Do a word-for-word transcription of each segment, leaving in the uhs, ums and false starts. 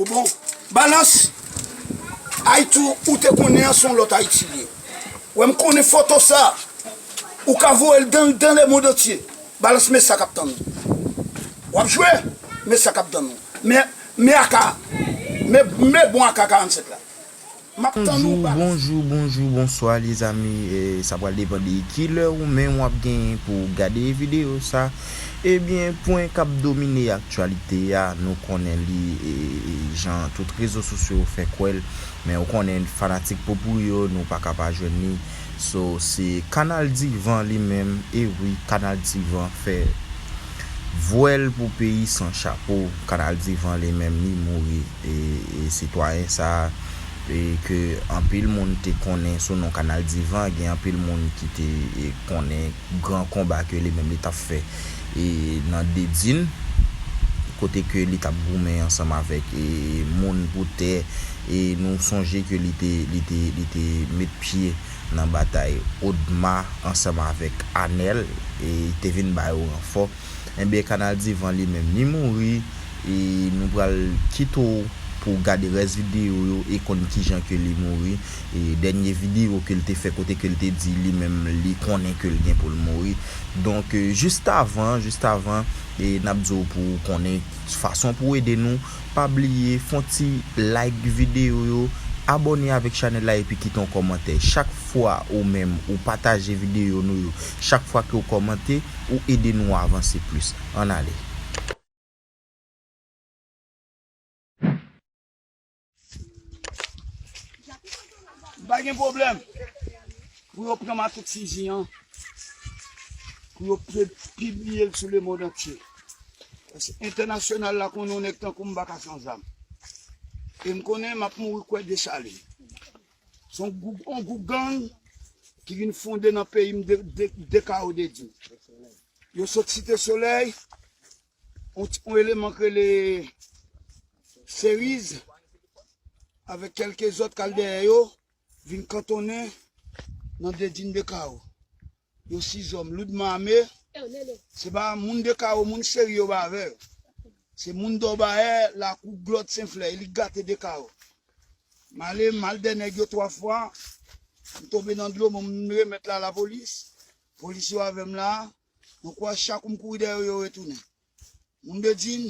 Bon, Balans, Ayiti ou te konnen an se yon lòt Ayiti li ye. Wè m konnen foto sa, ou ka voye l dans, dans le monde entier. Balans, men sa k ap tann ou. W ap jwe, men sa k ap tann ou. Men, men aka, men, men bon aka karannsèt la. M ap tann ou, Balans. Bonjou, bonjou, bonjou, bonswa lezanmi. E, sa pral depann de ki lè ou menm w ap genyen pou w gade videyo sa. Ebyen, pwen k ap domine aktyalite a, nou konnen li, e, e, jan tout rezo sosyo yo fè kwè l. Men ou konnen fanatik Popo yo, nou pa ka pa jwenn li. So, se Kanal Divan li menm. E wi, Kanal Divan fè vwèl pou peyi san chapo. Kanal Divan li menm, li mouri. E, e sitwayen sa, e ke anpil moun te konnen sou non Kanal Divan, gen anpil moun ki te, e, konnen gran konba ke li menm li t ap fè, e, nan Dedin, kote ke li t ap goumen ansanm avèk, e, moun pou tè, e nou sonje ke li te, li te, li te met pye nan batay Odma ansanm avèk Anèl, e te vin ba yo ranfò. Enben, Kanal Divan li menm, li mouri, e nou pral kite w pou w gade rès videyo yo e konn kijan ke li mouri. E dènye videyo ke l te fè kote ke l te di li menm li konnen ke l gen pou l mouri. Donk, e, jis avan, jis avan, e n ap di w pou w konnen fason pou w ede nou, pa bliye fè yon ti like videyo yo, abòne avèk chanèl la epi kite yon kòmantè. Chak fwa ou menm ou pataje videyo nou yo, chak fwa ke w kòmante, ou ede nou avanse plis. Ann ale. M pa gen pwoblèm pou yo pran makout Sizi an, pou yo pi-, pibliye l sou lemonn antye. Paske entènasyonal la konnen yon nèg tankou m pa ka san zam. E m konnen m ap mouri kwè Desalin. Se yon gwoup, yon gwoup gang ki vin fonde nan peyi m de, de, de kawo de djin. Yo sot Site Solèy, yon ti, yon eleman k rele Seriz, avèk kèlke zòt k al dèyè yo, vin kantonnen nan Dedin de Kawo. Yo sis zòm loudman ame, se pa moun de Kawo, moun Seriz yo pa avè yo. Se moun Dòbayè, Lakou, Glòt, Senflè, e li gate de Kawo. M ale, m al dèyè nèg yo twa fwa, m tonbe nan dlo, bon, m remèt la lapolis. Polis yo avè m la, nou kwè chak kou m kouri dèyè yo, yo retounen. Moun Dedin,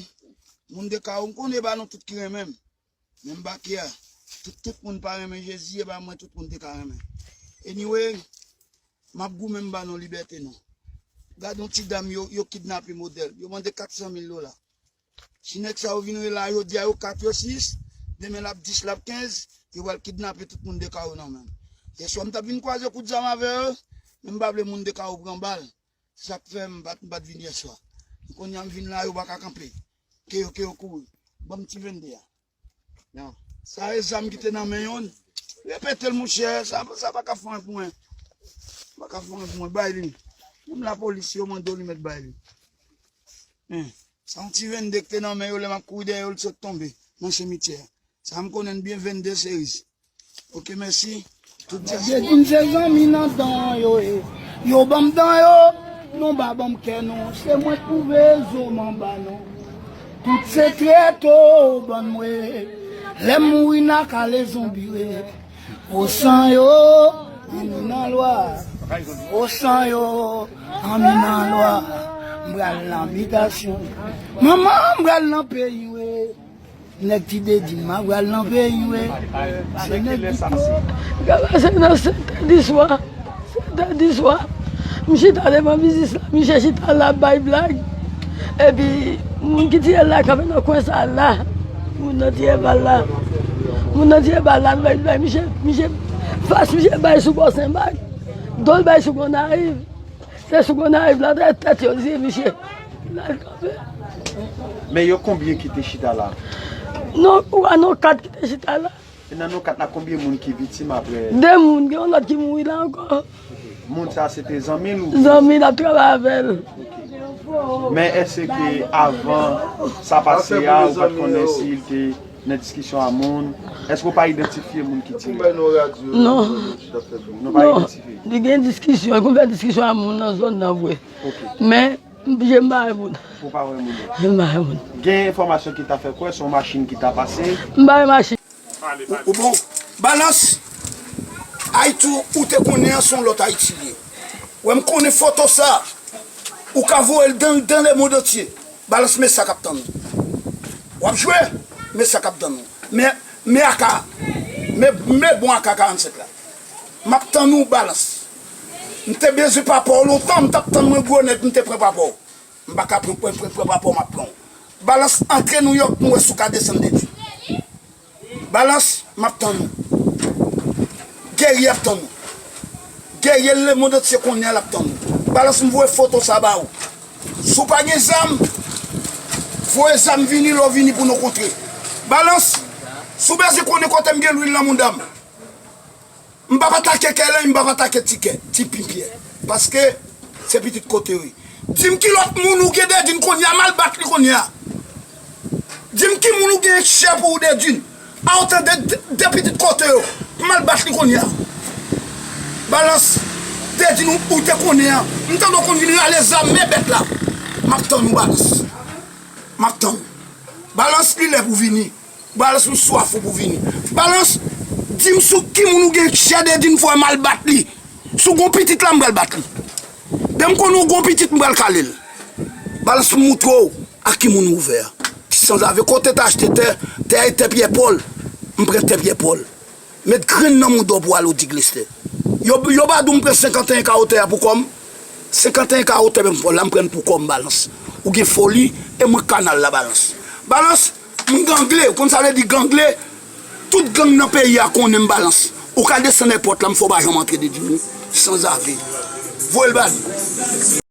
moun de Kawo, m konnen e pa nou tout ki renmen m. Men m pa kè. Tout, tout moun pa renmen Jezi, e pa mwen tout moun te ka renmen. Anyway, m ap goumen m ba nou libète nou. Gade yon ti dam yo, yo kidnape modèl. Yo mande kat san mil dola. Si nèg sa yo vin rela jodi a, yo kat, yo sis, demen l ap dis, l ap kenz, yo pral kidnape tout moun de Kawo nan men m. Yèswa m t ap vin kwaze kout zam avè yo, men m pa vle moun de Kawo pran bal. Se sa k fè m pa t, m pa t vin yèswa. Kounye a m vin la, yo pa ka kanpe. Ke yo, ke yo kouri. Ban m ti vennde a. Non. Sa e zam ki te nan men youn. Repete l, monchè. Sa, sa pa ka fè anyen pou mwen. Pa ka fè anyen pou mwen. Bay li. Menm lapolis, yo mande w, li mèt bay li. Hein. Sa yon ti vennde ki te nan men yo, lè m ap kouri dèyè yo, li sot tonbe nan simityè. Sa m konnen l byen, vennde Seriz. Ok, mèsi. Tout dyaspora. Dedin se zanmi nan dan yo ye. Yo ban m dan yo, nou pa ban m kè nou. Se mwen k pwouve zo m anba nou. Tout se trèt o bann mwe. Lè m mouri n a kale zonbi we. O san yo, anni nan lwa. O san yo, anni nan lwa. M pral nan bitasyon. Manman, m pral nan peyi we. Nèg ti Dedin, m a pral nan peyi we. Se nèg Dito. Gaba se nan sèt è di swa. Sèt è di swa. M chita devan biznis la. Misye chita la ap bay blag. Epi, moun ki tire l la kanpe nan kwen sa la. Moun nan tire bal la. Moun nan tire bal la, bay blag. Misye, misye, fas misye bay sou bò Senmak. Do l bay sou Gonayiv. Se sou Gonayiv la, tèt, tèt yo, li se misye. L al kanpe. Men yo konbyen ki te chita la? Non, ou a non kat ki te chita la. E nan non kat la, konbyen moun ki viktim apre? De moun, gen yon lòt ki mouri la ankò. Moun sa se te zanmi l oubyen? Zanmi l ap travay avè l. Men èske avan sa pase a, ou pa t konnen si l te nan diskisyon a moun? Èske w pa idantifye moun ki tire? Non. Nou pa idantifye? Li gen diskisyon, li konn fè diskisyon a moun nan zòn nan vre. Ok. Men, M pa wè moun. M pa wè moun. Gen enfòmasyon ki ta fè kwè se yon machin ki ta pase. M pa wè machin. Ou, ou bon? Balans. Ayiti ou te konnen an se yon lòt Ayiti li ye. Wè m konnen foto sa. Ou ka voye l dan, dan lemonn antye. Balans, men sa k ap tann ou. W ap jwe, men sa k ap tann ou. Men, men A K, men, men bon A K karannsenk la. M ap tann ou, Balans. M te bezwen papa w lontan, m t ap tann mwen gwo nèg, m te pran papa w. M pa ka pran, pran, pran, pran papa w, m ap pran w. Balans, antre Nouyòk, nou wè si w ka desann de Dye. Balans, m ap tann ou. Geri ap tann ou. Geri lemonn antye konnen l ap tann ou. Balans, m voye foto sa ba ou. Si w pa gen zam, voye zam vini, lè w vini pou nou kontre. Balans, si w bezwen konnen kote m gen lwil nan mouda m. M p ap atake Kèlèy, m p ap atake Ti Kè, Ti Pinpyè. Paske se pitit kote yo ye. Di m ki lòt moun ou gen Dedin kounye a, m al bat li kounye a. Di m ki moun ou gen chè pou ou Dedin. A ou tande de, de pitit kote yo, m al bat li kounye a. Balans, Dedin ou, ou te konnen an. M tande w konn vin rale zam, men bèt la. M ap tann ou, Balans. M ap tann ou. Balans, li lè pou vini. Balans, m swaf ou pou vini. Balans, di m sou ki moun ou gen chè Dedin fò m al bat li. Si w gon pitit la, m pral bat li. Dè m konnen w gon pitit, m pral kale l. Balans, m moutre w a ki moun ou ouvè a. Ti sanzave, kote te achte tè, tè a e tè Pyè Pòl. M pran tè Pyè Pòl. Met grenn nan mouda w pou ale w di Glestè. Yo, yo pa di w m pran senkanteyen kawo tè a pou kò m. Senkanteyen kawo tè Pyè Pòl la, m pran l pou kò m, Balans. Ou gen foli, e mwen kanal la, Balans. Balans, m gangle, ou konn sa vle di gangle? Tout gang nan peyi a konnen m, Balans. Ou ka desann èpòt la, m fè w pa janm antre Dedin. Sanzave. Voye l ba li.